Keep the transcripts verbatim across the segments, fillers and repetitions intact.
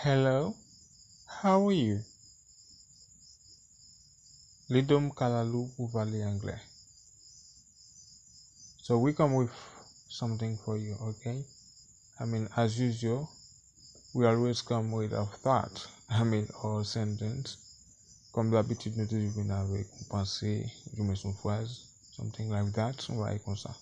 Hello, how are you? Lidom kalalou pou pale anglè. So we come with something for you, okay? I mean, as usual, we always come with a thought, I mean, or a sentence. Kòm dabitid, nou toujou vin avèk yon panse, yon mwen yon fraz, something like that, yon bagay konsa.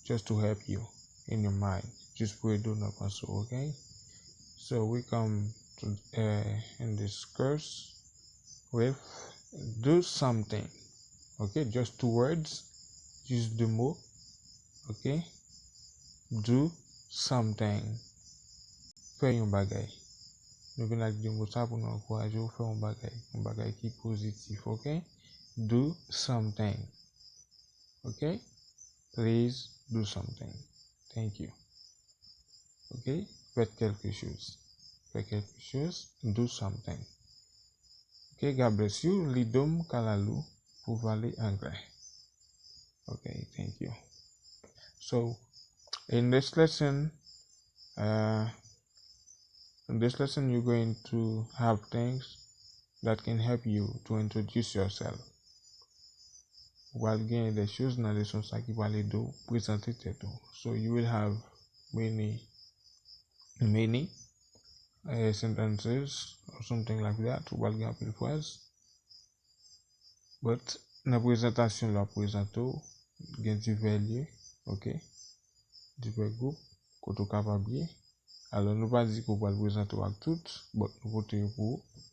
Just to help you in your mind. Jis pou ede w nan panse w, okay? So we come to, uh, in this course with do something. Okay, just two words, just deux mots. Okay? Do something. Fè yon bagay. Nou vin ak de mo sa pou nou ankouraje w fè yon bagay. Yon bagay ki pozitif, okay? Do something. Okay? Please do something. Thank you. Okay? Faites quelque chose. Fè quelque chose. Do something. Okay? God bless you. Lidom kalalou pou pale anglè. Okay, thank you. So, in this lesson, uh, in this lesson, you're going to have things that can help you to introduce yourself. Ou pral gen de choz nan leson sa ki pral ede w prezante tèt ou. So, you will have many, many, uh, sentences or something like that. Ou pral gen anpil fraz. But nan prezantasyon lè w ap prezante w, gen divè lye, okay? Divè gwoup kote w kapab ye. Alò, nou pa di ke w pral prezante w ak tout, but nou pote yo pou ou.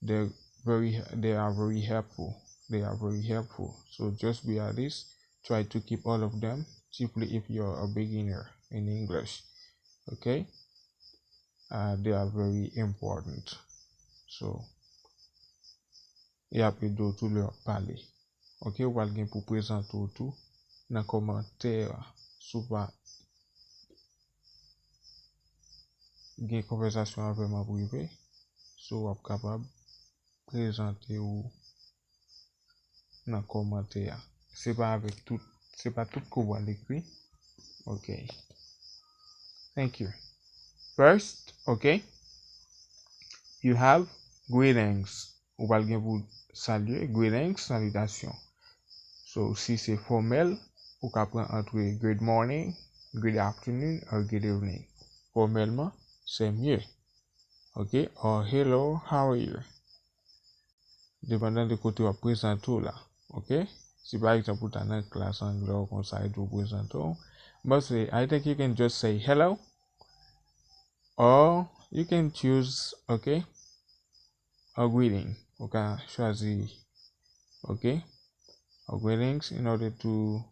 They're very, they are very helpful. They are very helpful. So just be at this. Try to keep all of them, chiefly if you're a beginner in English. Okay? Uh, they are very important. So, y ap ede w tou lè w ap pale. Ok, ou pral gen pou prezante w tou nan kòmantè a. Si w pa gen konvèsasyon avè m an prive, so w ap kapab prezante w nan kòmantè a. Se pa avèk tout, se pa tout ke w pral ekri. Ok. Thank you. First, ok, you have greetings. Ou pral gen pou salye, greetings, salitasyon. So, si se fòmèl, ou ka pran antre good morning, good afternoon, or good evening. Fòmèlman, c'est mieux. Ok? Or hello, how are you? Depandan de kote w ap prezante w la. Ok? Si pa egzanp ou ta nan klas anglè w konsa epi w prezante w. But say, I think you can just say hello. Or you can choose, ok, a greeting. Ou ka chwazi, ok, a greetings in order to,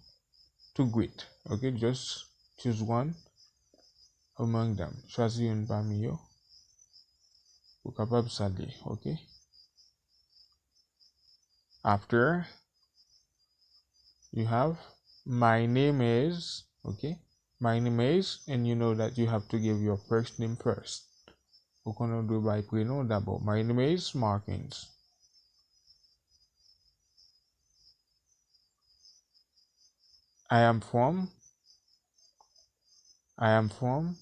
to greet. Ok, just choose one among them. Chwazi youn pami yo. Ou kapab salye, ok? After, you have, my name is, ok? My name is, and you know that you have to give your first name first. Ou konnen w dwe bay prenon w dabò. My name is Markins. I am from, I am from,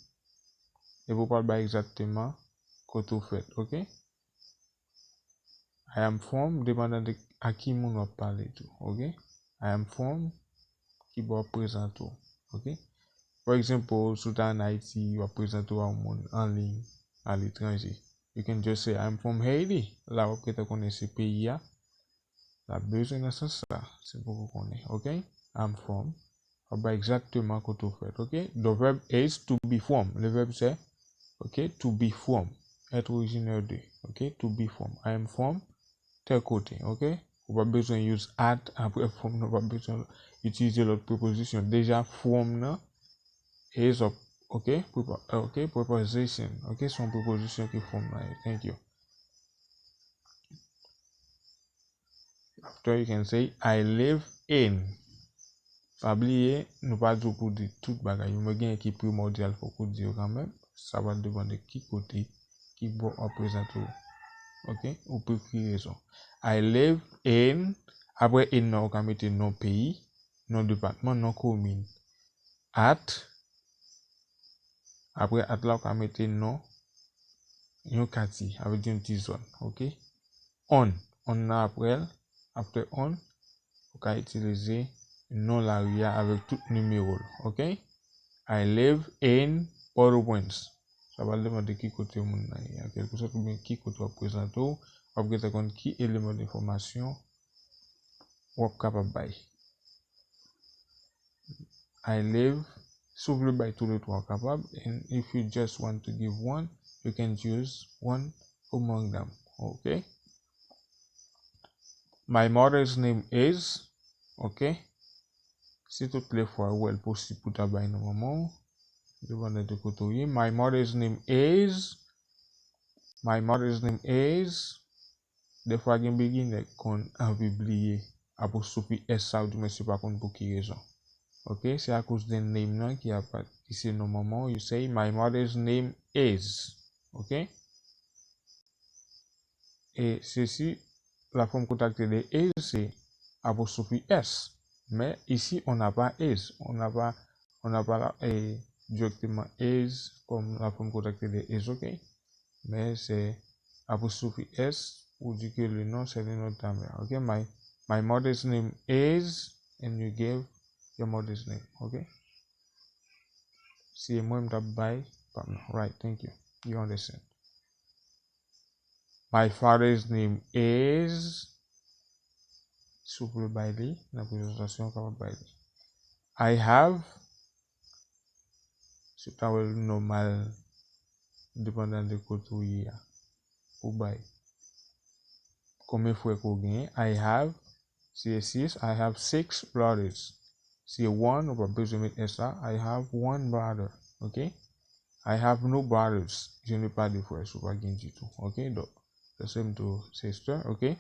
epi w pral bay egzakteman kote w fèt, ok? I am from, depandan de a ki moun w ap pale tou, ok? I am from, ki bò w ap prezante w, ok? For example, si w ta ann Ayiti, w ap prezante w a yon moun an liy, aletranje. You can just say, I am from Haiti. La, w ap gentan konnen se peyi a l ap bezwen nan sans sa, si w poko konnen, ok? I am from. W ap bay egzakteman kote w fèt, ok? The verb is to be from. Le verbe c'est, ok, to be from. Être originaire de, ok? To be from. I am from tèl kote, ok? Ou pa bezwen use at apre from nan, ou pa bezwen itilize lòt prepozisyon. Deja, from nan is a, ok? Prepo-, ok? Preposition, ok? Se yon prepozisyon ke from nan ye. Thank you. After you can say, I live in. Pa bliye, nou pa di w pou w di tout bagay yo, men gen ki primòdyal fòk ou di yo kanmenm. Sa va depann de ki kote, ki bò w ap prezante w. Ok? Ou pou ekri rezon. I live in, apre in nan, ou ka mete non peyi, non depatman, non komin. At, apre at la, ou ka mete non, yon katye, sa vle di yon ti zòn, ok? On, on nan apre l, after on, ou ka itilize non lari a avèk tout nimewo l, ok? I live in Port-au-Prince. Sa va demande ki kote moun nan ye, an kèlke sòt, oubyen ki kote w ap prezante w, w ap gentan konn ki eleman de enfòmasyon w ap kapab bay. I live, si w vle bay tou le twa w kapab, and if you just want to give one, you can choose one among them, ok? My mother's name is, ok? Si tout le fwa ou wè l posib pou ta bay non manman w, depandan de kote w ye. My mother's name is, my mother's name is, defwa gen beginner k konn anvi bliye apostrophe S sa, ou di mwen se pa konn pou ki rezon. Ok, se akoz de name nan ki apa-, ki se non manman w, you say, my mother's name is. Ok? Et ceci, la forme contractée de is, c'est apostrophe S. Mais ici, on n'a pas is. On n'a pas, on n'a pas la, eh, directement is comme la forme contractée de is, ok? Mais c'est apostrophe S pour dire que le nom, c'est le nom de ta mère. Ok? My, my mother's name is, and you give your mother's name. Ok? Si e mwen, m t ap bay pa m nan. Right, thank you. You understand. My father's name is, si w vle bay li, nan prezantasyon, w kapab bay li. I have, si w ta wè l nòmal, depandan de kote w ye a, pou bay. Konbyen frè ke w genyen? I have, si e sis, I have six brothers. Si e one, ou pa bezwen met S la. I have one brother, ok? I have no brothers. Je n'ai pas de frères. Ou pa gen ditou, ok? Donk, the same to sister, ok?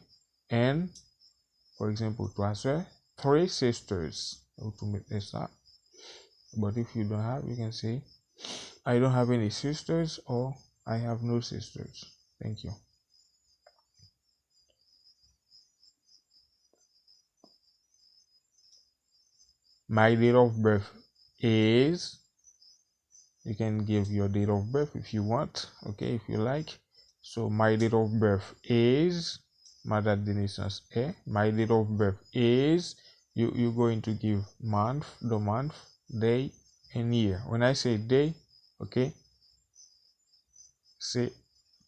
And, for example, twa sè, three sisters. Ou tou met S la. But if you don't have, you can say, I don't have any sisters or I have no sisters. Thank you. My date of birth is, you can give your date of birth if you want, okay, if you like. So, my date of birth is, ma date de naissance est, my date of birth is, you, you're going to give month, the month, day, and year. When I say day, okay, se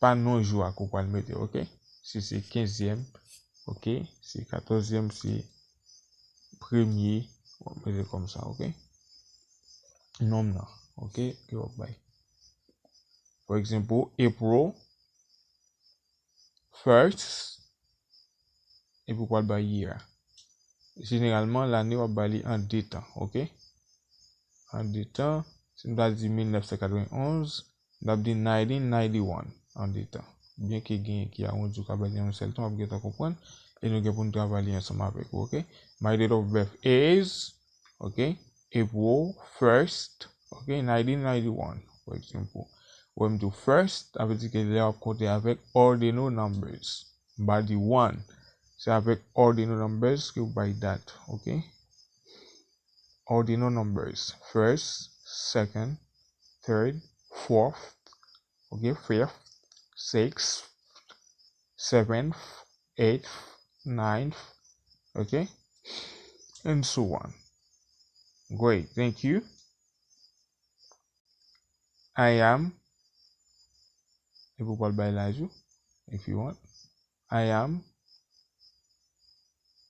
pa non jou a ke w pral mete, ok? Si se kenzyèm, ok? Si katòzyèm, si premye, w ap mete kòmsa, ok? Nonm nan, ok? Ke w ap bay. For example, April first, epi w pral bay year. Jeneralman, lane w ap bay li an de tan, ok? An de tan, si m ta di mil nèf san katrevenn onz, m t ap di nineteen ninety-one an de tan. Byenke gen ki awondi ou ka bay li an yon sèl tan, w ap gentan konprann, e nou gen pou n travay li ansanm avèk ou, ok? My date of birth is, ok, April first, ok, nineteen ninety-one, for example. Wè m di w first, sa vle di ke lè w ap konte avèk ordinal numbers. M pa di one. Se avèk ordinal numbers ke w bay dat, ok? Ordinal numbers. First, second, third, fourth, ok? Fifth, sixth, seventh, eighth, ninth, ok? And so on. Great, thank you. I am. Epi w pral bay laj ou, if you want. I am.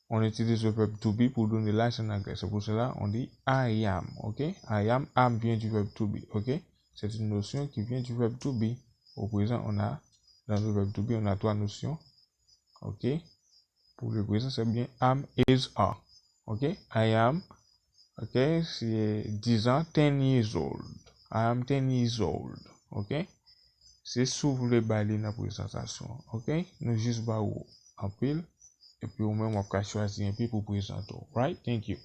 On utilise le verbe to be pour donner l'âge en anglais. C'est pour cela on dit I am, ok? I am, am vient du verbe to be, ok? C'est une notion qui vient du verbe to be. Au présent, on a, dans le verbe to be, on a trois notions, ok? Pour le présent, c'est bien am, is, are. Ok? I am, ok, se dizan, ten years old. I am ten years old. Ok? Se si w vle bay li nan prezantasyon. Ok? Nou jis ba ou anpil, epi ou menm w ap ka chwazi enpi pou prezante w. Right? Thank you.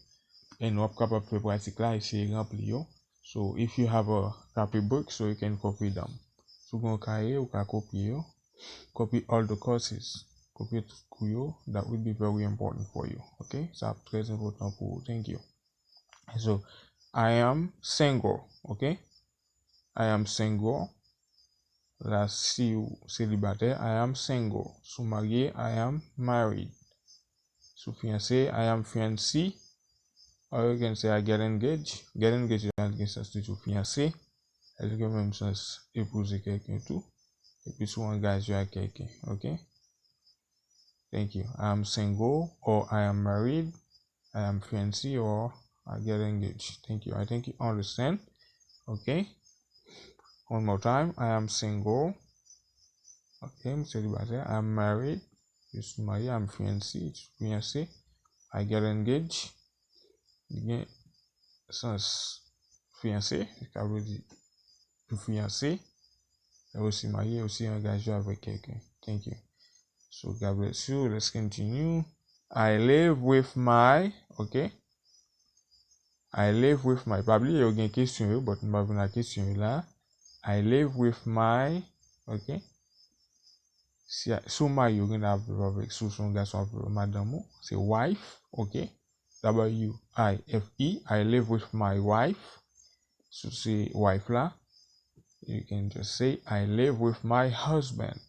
And w ap kapab fè pratik la, eseye ranpli yo. So, if you have a copybook, so you can copy them. Si w gen yon kaye, ou ka kopye yo. Copy all the courses. Kopye tout kou yo. That will be very important for you. Ok? Sa ap trè enpòtan pou ou. Thank you. So, I am single. Ok? I am single. La, si w selibatè, I am single. Si w marye, I am married. Si w fiyanse, I am fiancé. Or you can say I get engaged. Get engaged la gen sans toujou fiyanse. Li gen menm sans epouze kèlken tou. Epi si w angaje ak kèlken, ok? Thank you. I am single or I am married. I am fiancé or I get engaged. Thank you. I think you understand. Ok. One more time. I am single. Ok, m selibatè. I am married. Je suis marié. I am fiancé. Je suis fiancé. I get engaged. Li gen sans fiyanse, sa vle di ou fiyanse, e osi marye, osi angaje avèk kèlken. Thank you. So, God bless you. Let's continue. I live with my, ok? I live with my, pa bliye, yo gen kesyon yo, but m pa vin ak kesyon yo la. I live with my, ok? Si, si w marye, ou gen dwa ap viv avèk, si w se yon gason, ap viv avèk madanm ou, se wife, ok? W I F E, I live with my wife. Si w se wife la, you can just say, I live with my husband.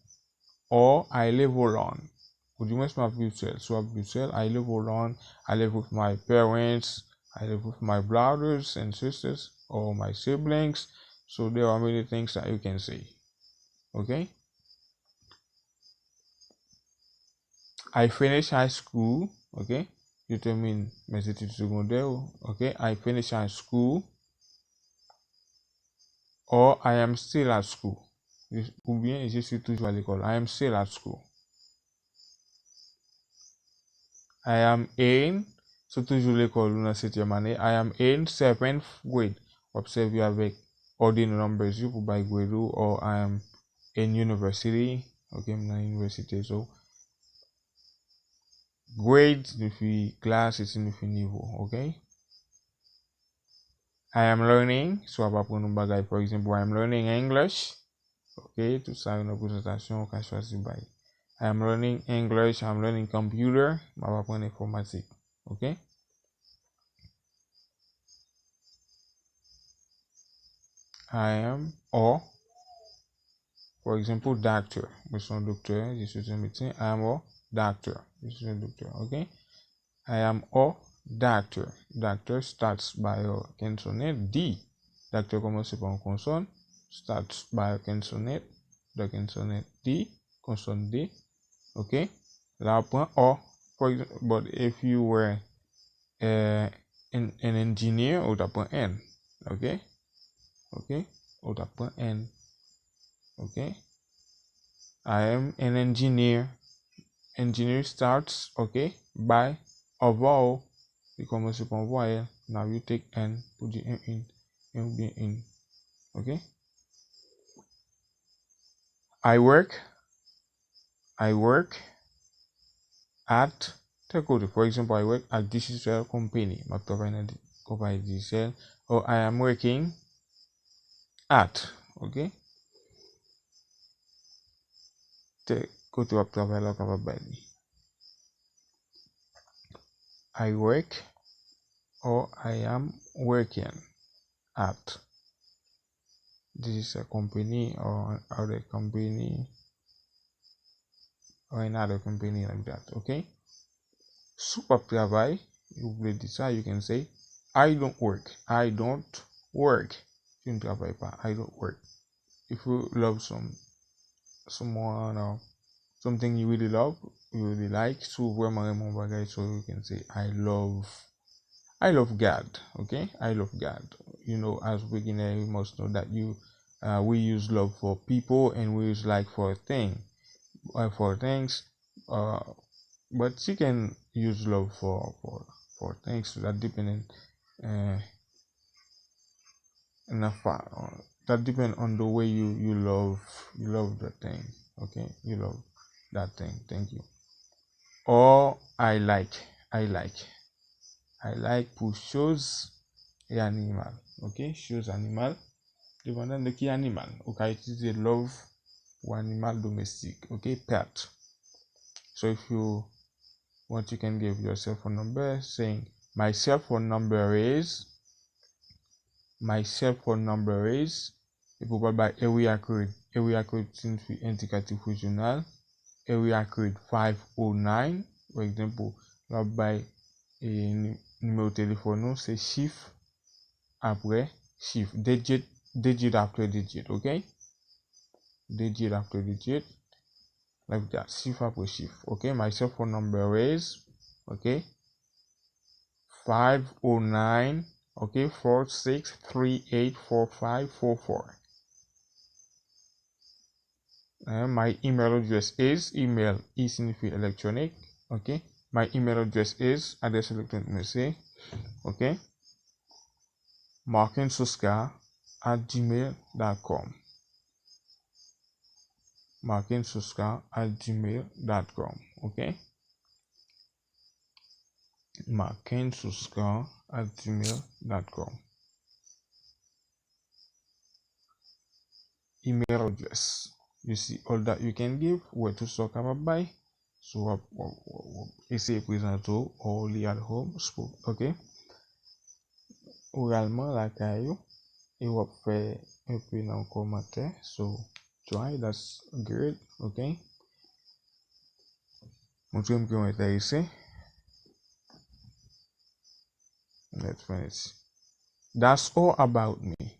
Or, I live alone. Ou di mwen, si m ap viv sèl. Si w ap viv sèl, I live alone. I live with my parents. I live with my brothers and sisters or my siblings. So there are many things that you can say. Ok? I finish high school, ok? Je termine mes études secondaires, ok? I finish high school. Or, I am still at school. Oubyen, je suis toujours à l'école. I am still at school. I am in, se toujou lekòl ou nan setyèm ane. I am in seventh grade. W ap sèvi avèk ordinal numbers yo pou bay grade ou, or I am in university. Ok, m nan inivèsite, so grade siyifi klas, e siyifi nivo, ok? I am learning, si w ap aprann yon bagay, for example, I am learning English. Ok, tout sa yo nan prezantasyon, ou ka chwazi bay. I am learning English, I am learning computer, m ap aprann enfòmatik. Ok? I am a, for example, doctor. Mwen se yon doktè, je suis un médecin. I am a doctor. Je suis un docteur, ok? I am a doctor. Doctor starts by a consonant, D. Doctor kòmanse pa yon konsòn. Starts by a consonant. The consonant D. Konsòn D. Ok? La, w pran a. For example, but if you were, eh, an, an engineer, ou ta pran an. Ok? Ok? Ou ta pran an. Ok? I am an engineer. Engineer starts, ok, by a vowel. Li kòmanse pa yon vwayèl. Now you take an pou di an, in, an oubyen in. Ok? I work. I work at tèl kote. For example, I work at Digicel company. M ap travay nan di-, konpayi Digicel. Or I am working at, ok? Tèl kote w ap travay la, w kapab bay li. I work or I am working at Digicel company or other company or another company like that, ok? Si w p ap travay, ou vle di sa, you can say, I don't work. I don't work. Je ne travaille pas. I don't work. If you love some, someone or something you really love, you really like, si w vrèman renmen yon bagay, so you can say, I love, I love God, ok? I love God. You know, as beginner, you must know that you, uh, we use love for people and we use like for thing, uh, for things. Uh, but you can use love for, for, for things that depending, uh, in a fa-, uh, that depend on the way you, you love, you love the thing. Okay? You love that thing. Thank you. Or I like, I like. I like pou choz e animal. Ok? Choz animal. Depandan de ki animal. Ou ka itilize love pou animal domestik. Ok? Pet. So if you want, you can give your cell phone number, saying, my cell phone number is, my cell phone number is, epi w pral bay area code. Area code siyifi endikatif rejyonal. Area code five oh nine, for example, lè w ap bay e, ni- nimewo telefòn ou, se chif apre chif, digit, digit after digit, ok? Digit after digit, like that, chif apre chif, ok? My cell phone number is, ok? Five oh nine, ok? Four six three eight four five four four. Eh, my email address is, email, e siyifi electronic, ok? My email address is, adrès elektwonik mwen se, ok? Markensoska at gmail dot com. Markensoska at gmail dot com, ok? Markensoska at gmail dot com. Email address. You see all that you can give, ou wè tout sa w kapab bay. So, w ap, w ap, w ap, w ap eseye prezante w, only at home, spo- ok? Oralman, lakay ou, e w ap fè enpe nan kòmantè. So, try, that's good, ok? Montre m ke w enterese. Let's finish. That's all about me.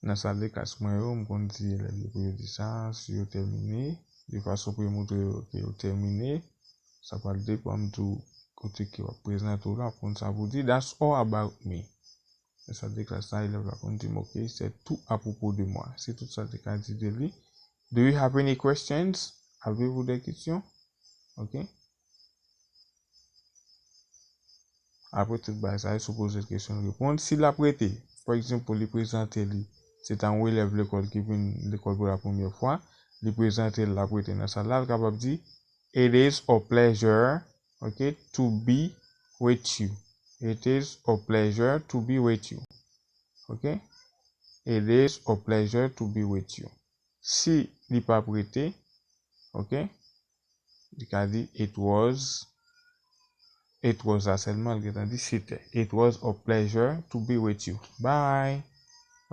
Nan sal de klas mwen yo, m konn di elèv yo pou yo di sa, si yo tèmine, de fason pou yo montre yo ke yo tèmine, sa pral depann tou kote ke w ap prezante w la, w konn sa pou di, that's all about me. Nan sal de klas la, elèv la konn di m, ok, c'est tout à propos de moi. Se tout sa l te ka di de li. Do you have any questions? Avez-vous des questions? Ok. Apre tout bagay sa yo, si w poze l kesyon, l reponn. Si l ap rete, for example, li prezante li, se ta yon elèv lekòl ki vin lekòl pou la premyè fwa, li prezante l, l ap rete nan sal la, l kapab di, it is a pleasure, ok, to be with you. It is a pleasure to be with you. Ok? It is a pleasure to be with you. Si li p ap rete, ok? Li ka di, it was, it was la sèlman, li gentan di se te. It was a pleasure to be with you. Bye.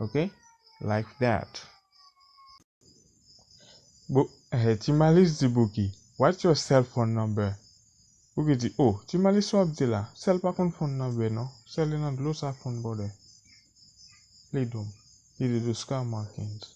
Ok? Like that. Bo, eh, Ti Malis di Bouki, what's your cell phone number? Bouki di, oh, Ti Malis, sa w ap di la? Sèl pa konn phone number, non. Sèl li nan dlo sa phone, brother. Li dou m. Li di Oscar Markens.